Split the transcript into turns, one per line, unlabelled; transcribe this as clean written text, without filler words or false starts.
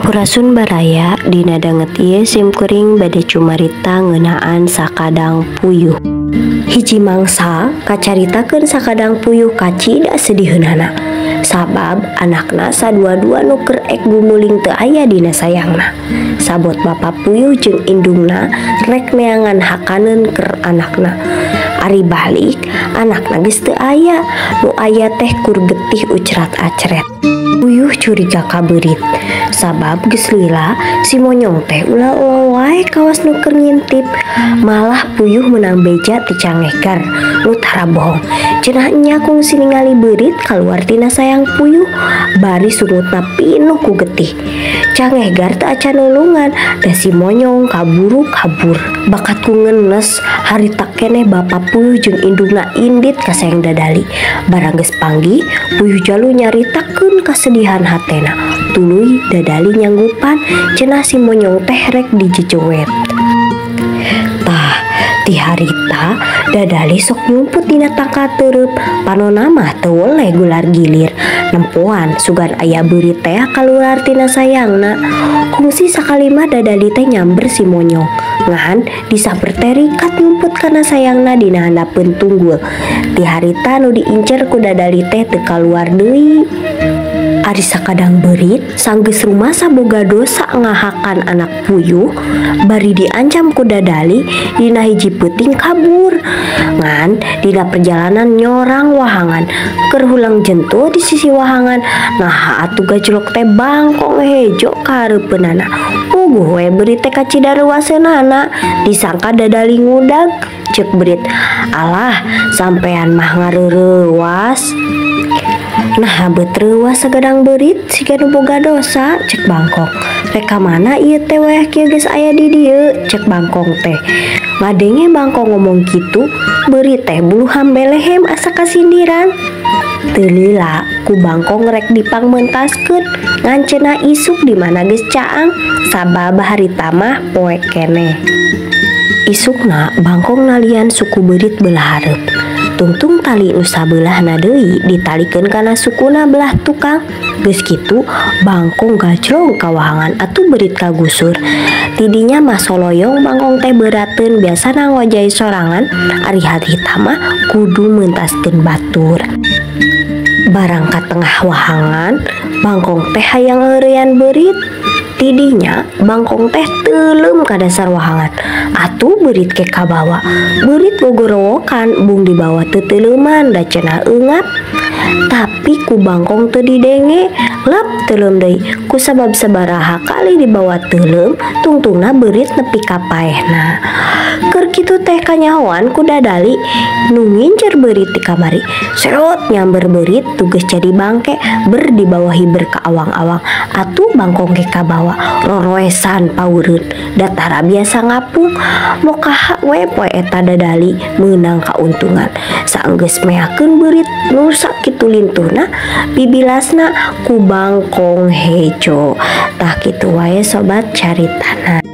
Sampurasun baraya, dina danget ieu simkuring bade cumarita ngeunaan sakadang puyuh. Hiji mangsa kacaritakeun sakadang puyuh kacida sediheunana. Sabab anakna sadua-dua nu keur ek gumuling teu aya dina sayangna. Sabot bapa puyuh jeung indungna rek neangan hakaneun keur anakna. Ari balik anakna geus teu aya, nu aya teh kur getih ucrat-acret. Puyuh curiga ka beurit, sabab geus lila si monyong teh ulah-ulah wae kawas nu keur ngintip. Malah puyuh meunang beja ti cangehgar nu tara bohong. Cenah nya kungsi ningali beurit kaluar tina sayang puyuh, bari sungutna pinuh ku getih. Cangehgar teu acan nulungan, da si monyong kaburu kabur. Bakat ku ngenes harita keneh bapa puyuh jeung indungna indit ka sayang dadali. Barang geus panggih, puyuh jalu nyaritakeun kasedihan hatena. Tuluy dadali nyanggupan cenah si monyong teh rek dijejewet. Tah, ti harita dadali sok nyumput dina tangkal teureub, panona mah teu weleh gular gilir. Nempoan sugan aya beurit teh kaluar tina sayangna. Kungsi sakali mah dadali teh nyamber si monyong. Ngan disamber teh rikat nyumput kana sayangna dina handapeun tunggul. Ti harita nu diincer ku dadali teh teu kaluar deui. Ari sakadang beurit sanggeus rumasa boga dosa ngahakan anak puyuh, bari diancam ku dadali dina hiji peuting kabur. Ngan dina perjalanan nyorang wahangan, keur hulang jentul di sisi wahangan. Nah atuh gajlok teh bangkong hejo ka hareupeunana. Puguh we beurit teh kacida reuaseunana, disangka dadali ngudag. Ceuk beurit, alah sampean mah ngareureuwas. Nah beut reuwas sagadang beurit siga nu boga dosa, cek bangkong. Rek ka mana ieu teh wayah kieu geus aya di dieu, cek bangkong teh. Ngadenge bangkong ngomong kitu, beurit teh bulu hambelehem asa kasindiran. Teu lila ku bangkong rek dipangmentaskeun, ngan cenah isuk di mana geus caang, sabab harita mah poek keneh. Isukna bangkong nalian suku beurit beulah hareup. Tungtung tali nu sabeulahna deui ditalikeun kana sukuna belah tukang. Geus kitu bangkong gajlong ka wahangan atuh beurit kagusur. Tidinya mah soloyong bangkong teh beurateun biasana ngojay sorangan, ari harita mah kudu mentaskeun batur. Barang ka tengah wahangan, bangkong teh hayang heureuyan beurit. Tidinya bangkong teh teuleum ka dasar wahangan. Atuh beurit ke kabawa. Beurit gogorowokan bung dibawa teu teuleuman da cenah eungap. Tapi ku bangkong teu didenge, lep teuleum deui. Ku sabab sabaraha kali dibawa teuleum, tungtungna beurit nepi ka paehna. Keur kitu teh kanyahoan ku dadali nu ngincer beurit ti kamari. Serot nyamber beurit tugas jadi bangke, ber dibawa hiber ka awang-awang. Atuh bangkong ke kabawa roroesan paureun. Datara biasa ngapung, mokaha we poe eta dadali meunang kauntungan. Saenggeus meakeun beurit nu sakitu lintuhna, bibilasna ku bangkong hejo. Tah kitu wae sobat caritana.